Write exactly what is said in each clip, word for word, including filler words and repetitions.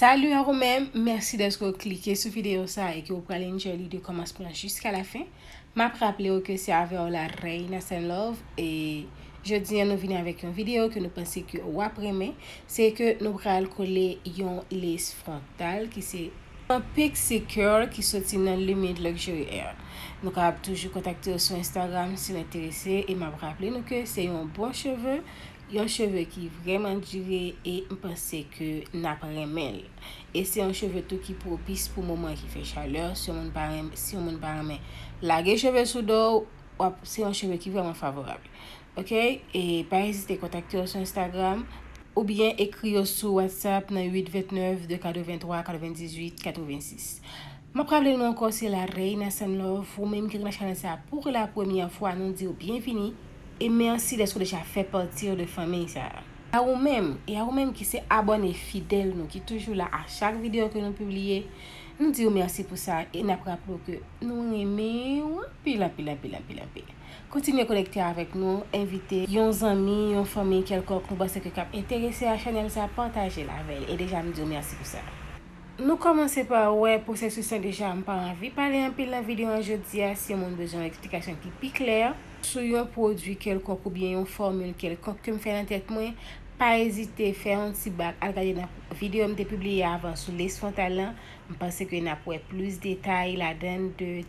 Salut à vous même, mèsi dèske w klike sou videyo sa e ke w pral enjoy li de kòmansman jiska la fen. M ap raple w ke se avè w la Reina Send Love e jodi a nou vini avèk yon videyo ke nou panse ke w ap renmen, se ke nou pral kole yon lace frontal ki se yon pixie curl ki soti nan Lumid Luxury Hair. Nou kapab toujou kontakte yo sou Instagram si w enterese e m ap raple nou ke se yon bon cheve, yon cheve ki vrèman dire e m panse ke n ap renmen l. E se yon cheve tou ki pwopis pou moman ki fè chalè. Si yon moun pa renmen, si yon moun pa renmen lage cheve sou do w, w ap, se yon cheve ki vrèman favorab. Ok? E pa ezite kontakte yo sou Instagram oubyen ekri yo sou WhatsApp nan uit vennèf de katrevenntwa katrevendizwit katrevensis. M ap raple nou ankò, se la Reina Send Love. Ou menm ki nan chanèl sa pou la premyè fwa, nou di w byenvini e mèsi dèske w deja fè pati de fanmiy sa. A ou menm, e a ou menm ki se abòne fidèl nou, ki toujou la a chak videyo ke nou pibliye, nou di w mèsi pou sa e n ap raple w ke nou renmen w anpil, anpil, anpil, anpil, anpil. Kontinye konekte avèk nou, envite yon zanmi, yon fanmi kèlkòk nou panse ke k ap enterese a chanèl sa, pataje l avè l. E deja m di w mèsi pou sa. Nou kòmanse pa wè pwosesis lan deja, m pa anvi pale anpil nan videyo an jodi a. Si yon moun bezwen yon eksplikasyon ki pi klè sou yon pwodui kèlkòk oubyen yon fòmil kèlkòk ke m fè nan tèt mwen, pa ezite fè yon ti bak, al gade nan videyo m te pibliye avan sou lace frontal lan. M panse ke n ap wè plis detay ladan de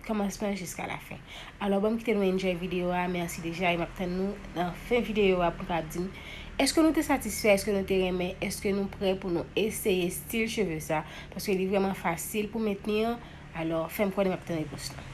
kòmansman jiska la fen. Alò, ban m kite nou enjoy videyo a. Mèsi deja e m ap tann nou nan fen videyo a pou nou kapab di m èske nou te satisfè, èske nou te renmen, èske nou prè pou nou eseye stil cheve sa, paske li vrèman fasil pou mentni an. Alò, fè m konnen, m ap tann repons lan.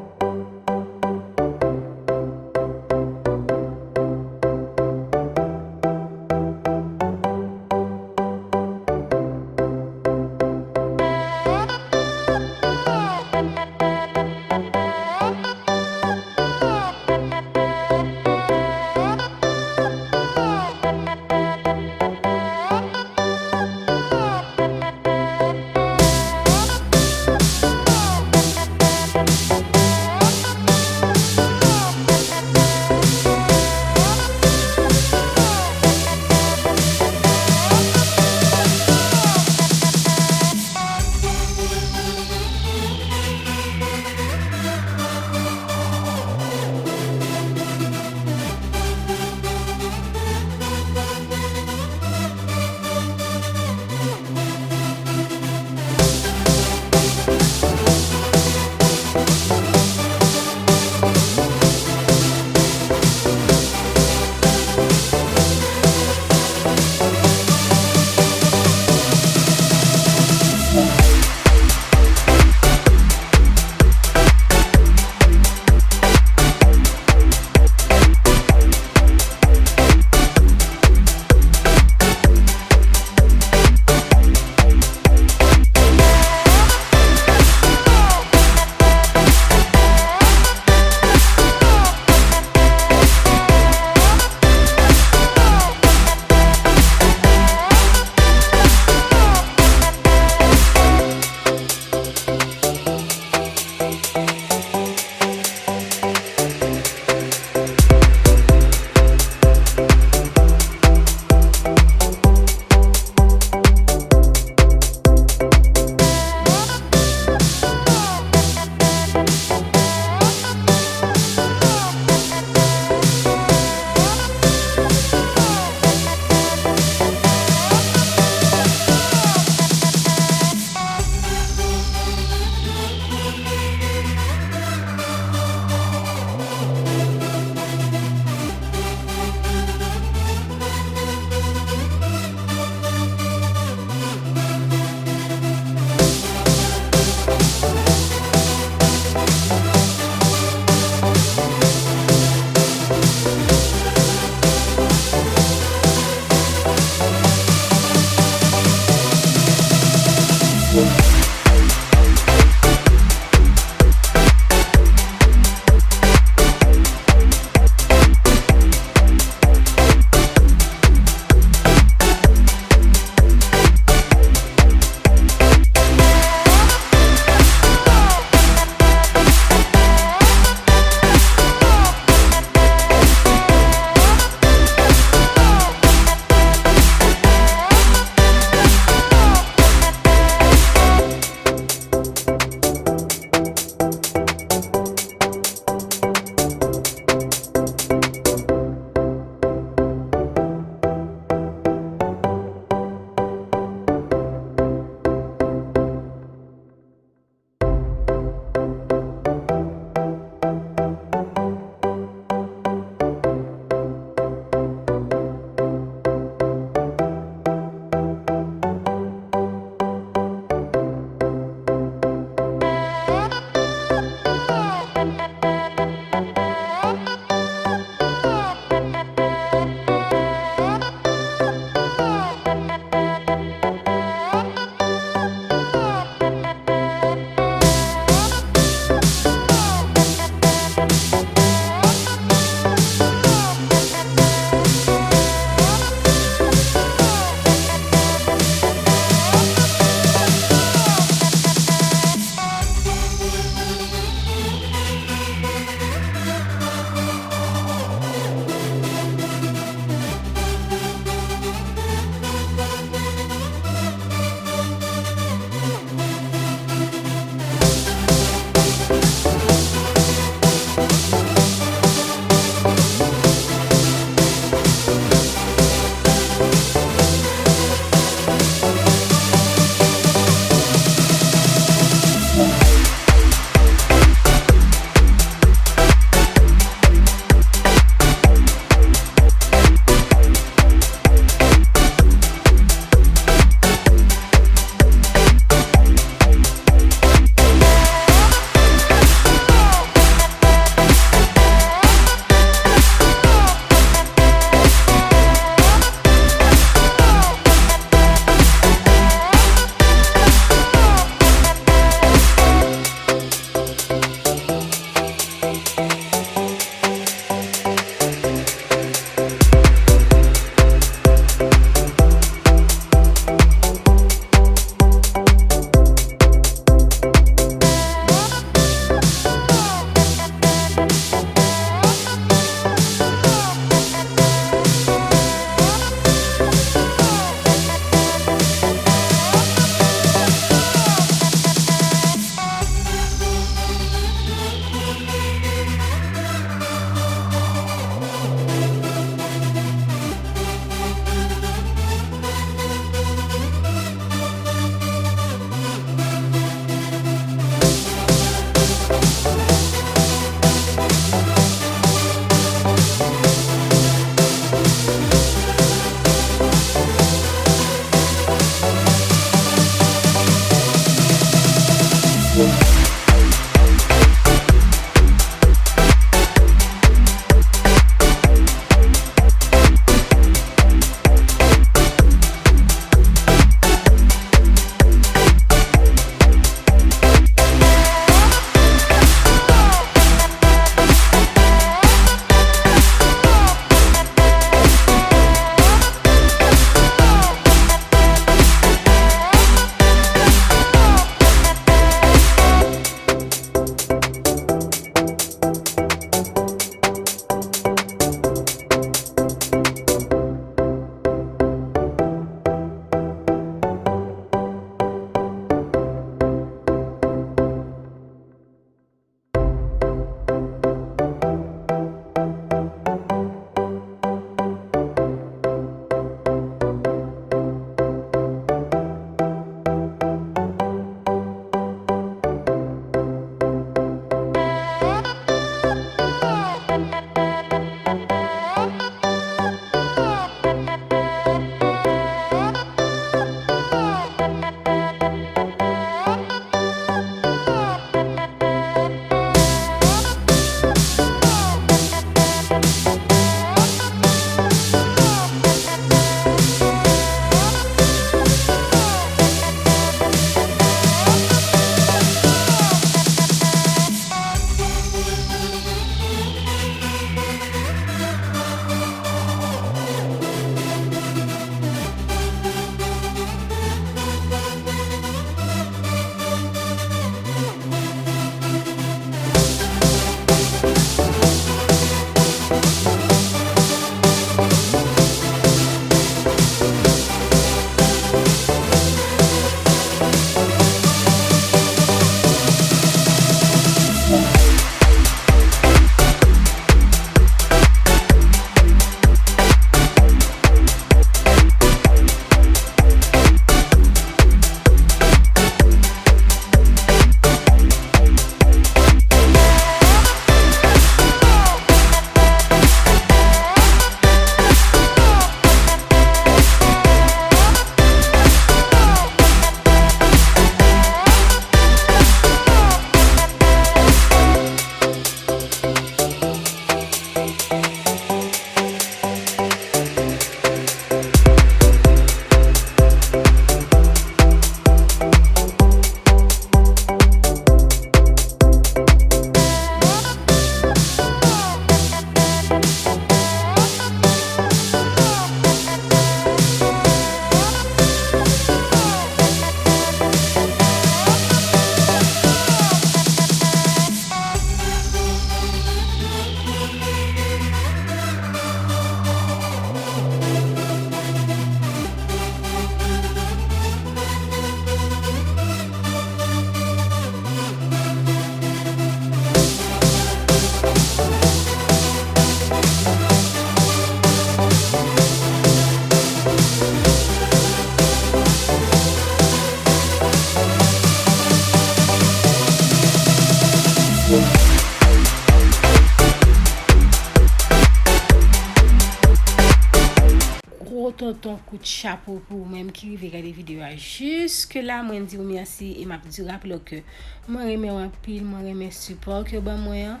tonton kout chapo pou ou menm ki rive gade videyo a jiske la. Mwen di w mèsi e m ap di w raple w ke mwen renmen w anpil, mwen renmen sipò ke w ban mwen an.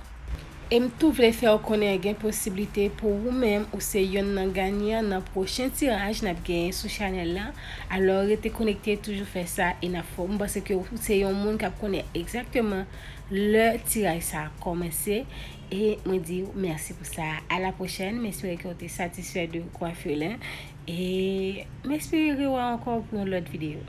E m tou vle fè w konnen gen posiblite pou ou menm ou se yonn nan ganyan nan pwochen tiraj n ap genyen sou chanèl la. Alò rete konekte, toujou fè sa e n ap fè w. M panse ke ou se yon moun k ap konnen egzakteman lè tiraj sa ap kòmanse. E mwen di w mèsi pou sa. A la pwochèn, m espere ke w te satisfè de kwafi lan. E m espere rewè ankò pou yon lòt videyo.